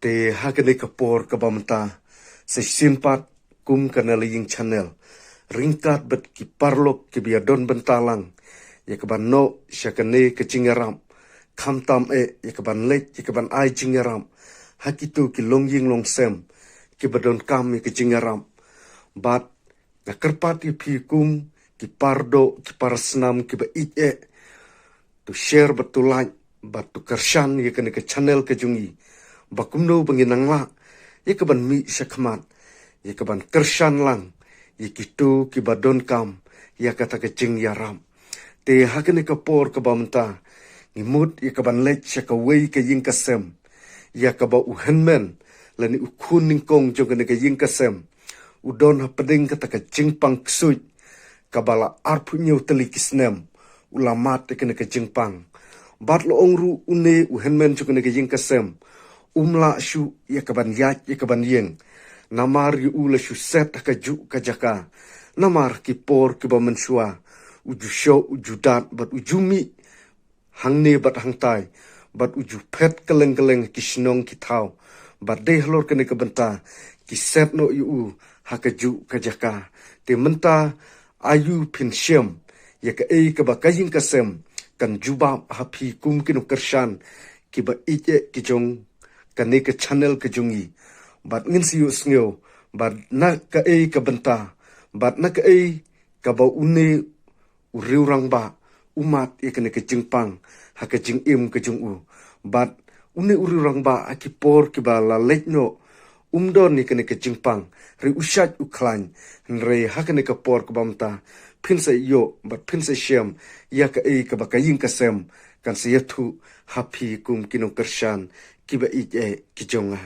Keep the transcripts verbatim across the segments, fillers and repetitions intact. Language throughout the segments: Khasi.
Te ha kane ka por kaba mynta, sa shisien pat kum ka Nalai Ïing Channel, ryngkat bad ki paralok kiba ïadon bynta lang ïa kaban noh sha kane ka jingïarap, khamtam eh ïa kaban leit ïa kaban ai jingïarap ha kito ki longïing longsem kiba donkam ïa ka jingïarap. Bad nga kyrpad ïa phi kum ki pardoh, ki parasnam kiba ïeit eh, to share bad to like bad to kyrshan ïa kane ka channel ka jong ngi, ba kumno ba ngin nang lah ïa kaban mih shakhmat, ïa kaban kyrshan lang ïa kito kiba donkam ïa kata ka jingïarap. Te ha kane ka por kaba mynta, ngi mut ïa kaban leit sha kawei ka ïing ka sem, ïa kaba u hynmen lane u khun nyngkong jong kane ka ïing ka sem u don hapdeng kata ka jingpang ksuid kaba la arphew hynñiew tylli ki snem u la mad ïa kane ka jingpang. Bad la ong ruh une u hynmen jong kane ka ïing ka sem, um lah shuh ïa kaban ïaid ïa kaban ïeng, namar ïa u la shu set ha kajuh ka jaka. Namar ki por kiba mynshuwa u ju shoh, u ju dat bad u ju mih hangne bad hangtai, bad u ju phet kylleng kylleng ki shnong ki thaw, bad dei halor kane ka bynta ki set noh ïa u ha kajuh ka jaka. Te mynta, aïu phin shem ïa kaei kaba ka ïing ka sem kan jubab ha phi kum ki nongkyrshan kiba ïeit eh ki jong kane ka channel ka jong ngi. Bad ngin sa ïohsngew bad na kaei ka bynta, bad na kaei kaba une u riewrangbah u mad ïa kane ka jingpang ha ka jingim ka jong u. Bad une u riewrangbah ha ki por kiba la leit noh um don ïa kane ka jingpang, hynrei u shait u khlaiñ. Hynrei ha kane ka por kaba mynta, phin sa ïoh bad phin sa shem ïa kaei kaba ka ïing ka sem kan sa ïathuh ha phi kum ki nongkyrshan kiba ïeit eh ki jong nga.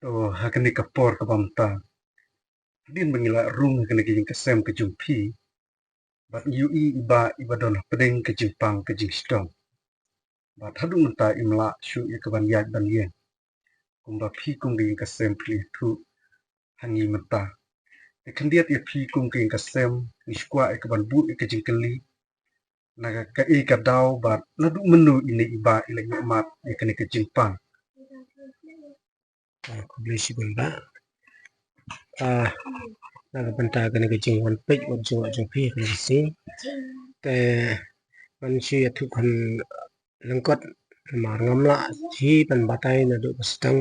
To, ha kane ka por kaba mynta, hadien ba ngi la rung ha kane ka ïing ka sem ka jong phi, bad ngi ïohi i bah iba don hapdeng ka jingpang ka jingshitom. Bad haduh mynta im lah shuh ïa kaban ïaid ban ïeng, kumba phi kum ka ïing ka sem phi la ïathuh ha ngi mynta. Te khyndiat ïa phi kum ka ïing ka sem, ngi shu kwah ïa kaban buh ïa ka jingkylli, na ka, kaei ka daw bad naduh mynno ine i bah i la ïoh mad ïa kane ka jingpang. Ah, khublei shibun bah. Ah, na ka bynta kane ka jingwan peit wat jingwan jong phi kane ka sien. Te ngan shu ïathuh khan lyngkot, namar ngam lah hi ban batai naduh ba sdang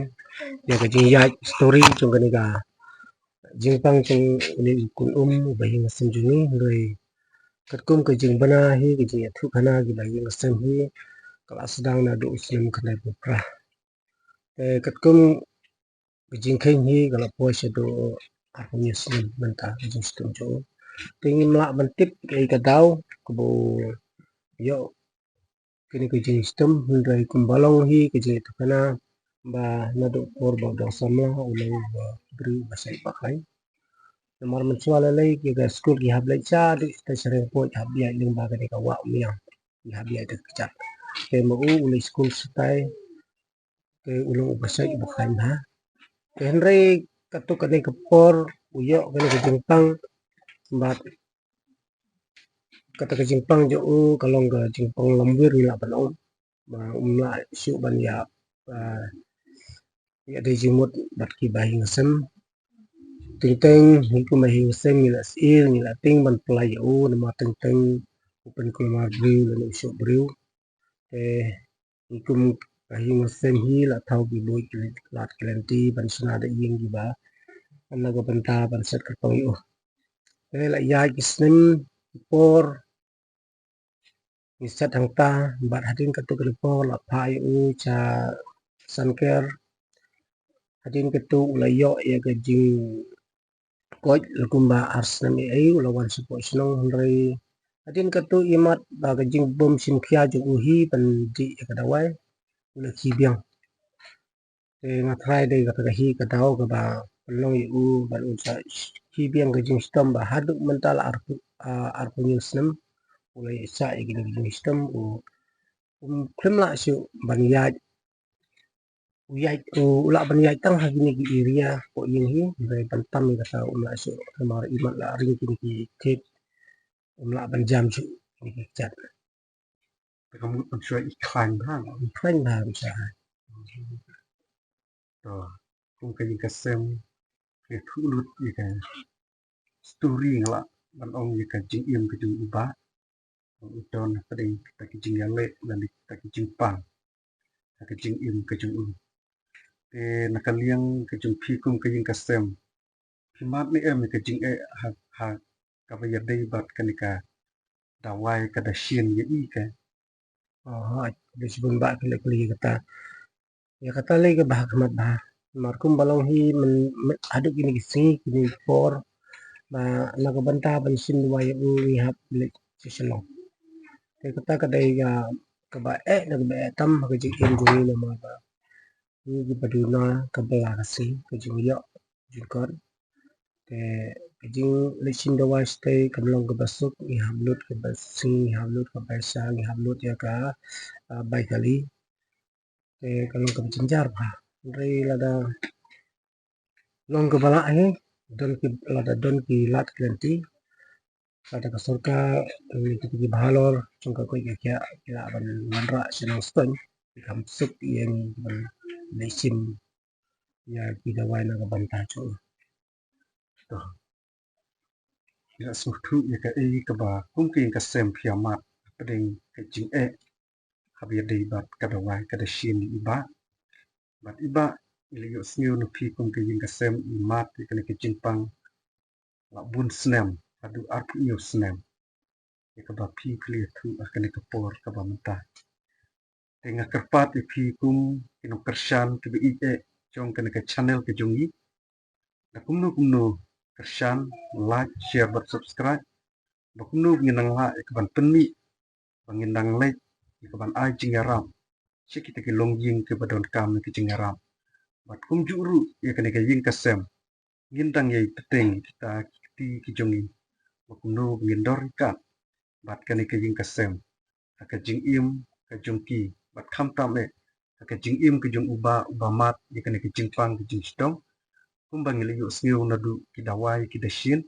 ïa ka jingïaid story jong kane ka jingpang jong une u khun um uba ïing sem jong ngi, hynrei katkum ka jingbna hi, ka jingïathuh khana kiba ïing sem hi, ka la sdang naduh u snem khyndaiphew phra. Te katkum ka jingkheiñ hi ka la poi shaduh arphew hynñiew snem mynta ka jingshitom jong u. Te ngim lah ban tip kaei ka daw kaba u ïoh kane ka jingshitom, hynrei kumba long hi ka jingïathuh khana ba naduh por ba u dang samla u long uba briew uba shait uba khlaiñ. Namar mynshuwa lei lei ki ka skul ki hap leit shaduh shatai sha Riangpoj, hap ïaid lyngba kane ka wah Umïang, ki hap ïaid da ka kjat. Te ma u u leit skul shatai, te u long uba shait uba khlaiñ bha. Te hynrei katto katne ka por u ïoh kane ka jingpang, bad kata ka jingpang jong u ka long ka jingpang lamwir ngi lah ban ong, ba um lah shuh ban ïa, ah, ïadei jingmut bad kiba ïing sem. Teng teng ngi kum ba ïing sem ngi la syier, ngi la tieng ban pynlait ïa u, namar teng teng u pynkulmar briew lane u shoh briew. Te ngi kum ka ïing sem hi la thaw ki buit ki lad ki lynti ban shna da ïing kiba na ka bynta ban set kyrpang ïa u. Te la ïaid ki snem ki por, ngi set hangta, bad hadien katto katne por la phah ïa u sha Sanker. Hadien katto u la ïoh ïa ka jing koit la kumba ar snem ei ei u la wan shapoh shnong, hynrei hadien katto imat ba ka jingbym shim khia jong u hi ban dih ïa ka dawai, u la khie biang. Te nga tharai dei kata ka hi ka daw kaba pynlong ïa u ban un sa khie biang ka jingshitom ba haduh mynta la arphew, ah, arphew hynñiew snem u la ïa shah ïa kine ki jingshitom, u, um khlem lah shuh ban ïaid, u ïaid, u, u lah ban ïaid tang ha kine ki area, ko ïing hi, hynrei ban tam ïa kata um lah shuh, namar imat la ring kine ki thied, um lah ban jam shuh kine ki kjat. Te ka mut ban shuwa i khlaiñ bha. I khlaiñ bha, ban shuwa. To, kum ka ïing ka sem, ka thuh lut ïa ka story nga lah ban ong ïa ka jingim ka jong u bah. U don hapdeng kita ki jingïaleh lane kita ki jingpang ha ka jingim ka jong u. Te na ka liang ka jong phi kum ka ïing ka sem, phi mad ne em ïa ka jingeh ha, ha kaba ïadei bad kane ka dawai ka dashin ïa i ka? Oh, hooid, da shibun bah ki la kylli ïa kata. Ïa kata lei kaba ha khmat bha. Namar kumba long hi myn, myn, haduh kine ki sngi kine ki por ba na ka bynta ban shin dawai ïa u ngi hap leit sha Shillong. Te kata ka dei ka, kaba eh, na kaba eh tam ha ka jingim jong ngi namar ba ngi kiba duna ka bylla ka sngi, ka jingïoh jingkot. Te ka jingleit shin dawai shatei kam long kaba suk, ngi hap lut kaba sngi, ngi hap lut kaba sha, ngi hap lut ïa ka, ah, bai kali. Te ka long kaba jynjar bha. Hynrei lada long kaba lah hi, don ki, lada don ki lad ki lynti, lada ka sorkar, lane kita kiba halor jong ka koit ka khiah ki lah ban wanrah sha Nongstoiñ, ki kham suk ïa ngi ban leit shin ïa ki dawai na ka bynta jong u. To, ngi la sngewthuh ïa kaei kaba kum ka ïing ka sem phi ïa mad hapdeng ka jingeh kaba ïadei bad ka dawai ka dashin ïa i bah. Bad i bah, ngi la ïohsngew na phi kum ka ïing ka sem i mad ïa kane ka jingpang la bun snem, haduh arphew hynñiew snem, ïa kaba phi phi la ïathuh ha kane ka por kaba mynta. Te nga kyrpad ïa phi kum ki nongkyrshan kiba ïeit eh jong kane ka channel ka jong ngi, da kumno kumno kyrshan, like, share bad subscribe, ba kumno ba ngin nang lah ïa kaban pynmih, ba ngin nang leit ïa kaban ai jingïarap sha kita ki longïing kiba donkam ïa ka jingïarap. Bad kumjuh ruh ïa kane ka ïing ka sem, ngin dang ïai bteng kita ki kti ki jong ngi, ba kumno ba ngin don ryngkat bad kane ka ïing ka sem ha ka jingim ka jong ki, bad khamtam eh ha ka jingim ka jong u bah uba mad ïa kane ka jingpang ka jingshitom. Kumba ngi la ïohsngew naduh ki dawai ki dashin,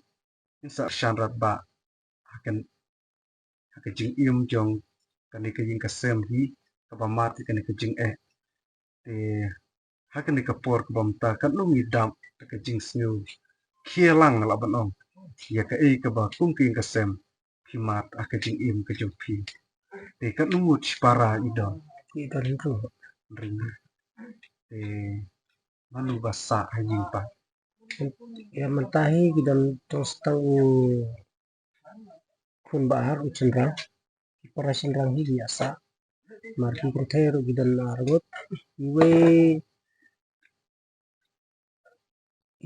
ngin sa shan rat bah ha kan, ha ka jingim jong kane ka ïing ka sem hi kaba mad ïa kane ka jingeh. Te ha kane ka por kaba mynta katno ngi dap da ka jingsngew khia lang, lah ban ong, ïa kaei kaba kum ka ïing ka sem phi mad ha ka jingim ka jong phi. Te katno ngut shipara i don? I don hynriew. Hynriew. Te mano ba sah ha ïing pat? Ïa mynta hi ki don tang stang u khun ba ar, u shynrang. Ki para shynrang hi ki ïa sah. Mar ki kynthei ruh ki don ar ngut. Iwei,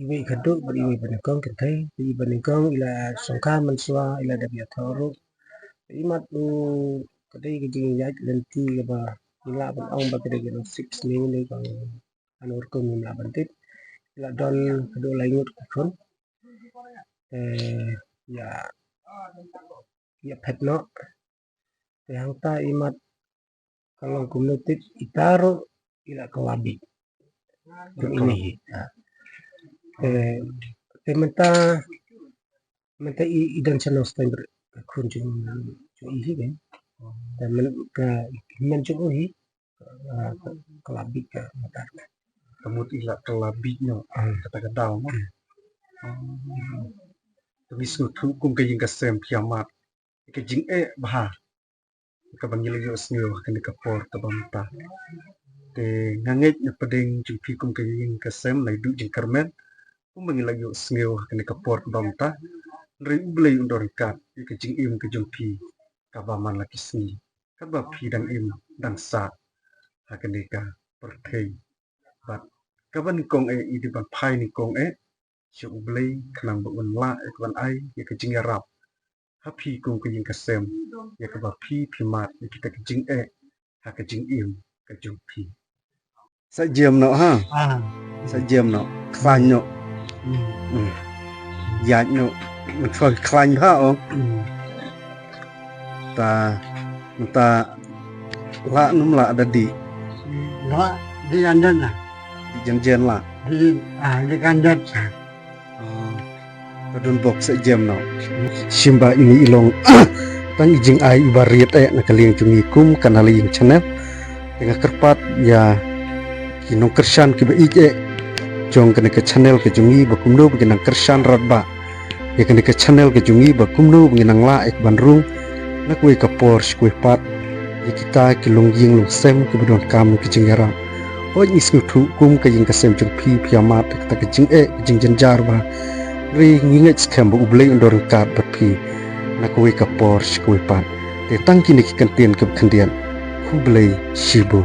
iwei khadduh bad iwei ba nyngkong kynthei. Iwei ba nyngkong i la shongkha mynshuwa, i la dep ïathoh ruh. Imat u, ka dei ka jingïaid lynti kaba ngi lah ban ong ba ka dei ka long six new ne ka, ano rukom ngim lah ban tip. I la don haduh lai ngut ki khun. Te ïa, ïa phet noh. Te hangta imat ka long kumno tip, ita ruh i la kylla bieit. Kum ine hi. Ha. Te, te mynta, mynta i, i don sha Nongstoiñ bad ka khun jong, jong i hi kan. Te myn, ka hynmen jong u hi, ah, ka, kylla bieit ka matar. Ka mut i la kylla bieit noh, ah, kata ka daw mo. Ah. Te ngi sngewthuh kum ka ïing ka sem phi ïa mad ïa ka jingeh bha kaba ngi la ïohsngew ha kane ka por kaba mynta. Te nga ngeit na pdeng jong phi kum ka ïing ka sem naduh jingkyrmen, kumba ngi la ïohsngew ha kane ka por kaba mynta, hynrei U Blei un don ryngkat ïa ka jingim ka jong phi kaba man la ki sngi, kaba phi dang im dang sah ha kane ka pyrthei. Bad kaba nyngkong eh, i dei ban phai nyngkong eh sha U Blei khnang ba un lah ïa kaban ai ïa ka jingïarap ha phi kum ka ïing ka sem, ïa kaba phi phi mad ïa kita ki jingeh ha ka jingim ka jong phi. Sa jem noh ha. Ah. Sa jem noh. Khlaiñ noh. Hmm. Hmm. Ïaid noh. Mynshuwa khlaiñ bha ong. Hmm. Ta mynta lah num lah da di. Lah di andan lah. Di jen jen lah. Di ah di kandan. Ka don bok sa jem no. Shim ba ini i long tang i jingai iba riat eh na ka liang jong i kum ka Nalai Ïing channel. Te nga kyrpad ïa ki nongkyrshan kiba ïeit eh jong kane ka channel ka jong i ba kumno ba ki nang kyrshan radbah ïa kane ka channel ka jong i ba kumno ba ngi nang lah ïa ka ban rung na kawei ka por sha kawei pat ïa kita ki longïing longsem kiba donkam ïa ka jingïarap. Hooid ngi sngewthuh kum ka ïing ka sem jong phi phi ïa mad ïa kata ka jingeh ka jingjynjar ba hynrei ngi ngeit skhem ba U Blei un don ryngkat bad phi na kawei ka por sha kawei pat. Te tang kine ki kyntien kiba khyndiat. Khublei shibun.